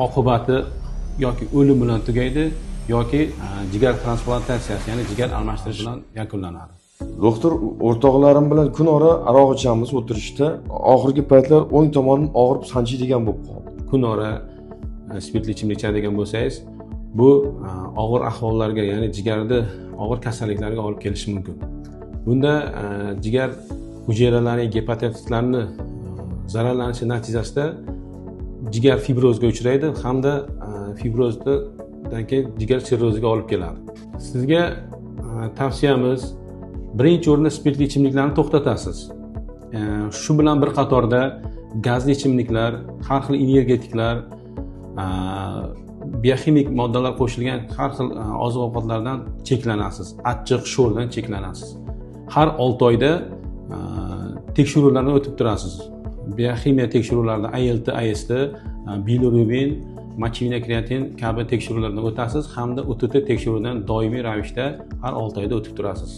Oqibati yoki o'lim bilan tugaydi, yoki jigar transplantatsiyasi, ya'ni jigar almashtirish bilan yakunlanadi. Doktor, o'rtoqlarim bilan kunora aroq ichamiz o'tirishda. Oxirgi paytlar o'ng tomonim og'rib sanchiydigan bo'lib qoldi. Kunora spirtli ichimlik ichadigan bo'lsangiz, bu og'ir ahvollarga, ya'ni jigarda og'ir kasalliklarga olib kelishi mumkin. Bunda jigar hujayralari, gepatitlarni zararlanishi natijasida jigar fibrozga uchraydi hamda fibrozdan keyin jigar sirroziga olib keladi. Sizga tavsiyamiz, birinchi o'rinda spirtli ichimliklarni to'xtatasiz. Shu bilan bir qatorda gazli ichimliklar, har xil energetiklar, bioximik moddalar qo'shilgan har xil oziq ovqatlardan cheklanasiz, achchiq sho'rdan cheklanasiz. Har 6 oyda tekshiruvlardan o'tib turasiz. Bioximiya tekshiruvlarida ALT, AST, bilirubin, mochevina, kreatin kabi tekshiruvlardan o'tasiz hamda UTT tekshiruvidan doimiy ravishda har 6 oyda o'tib turasiz.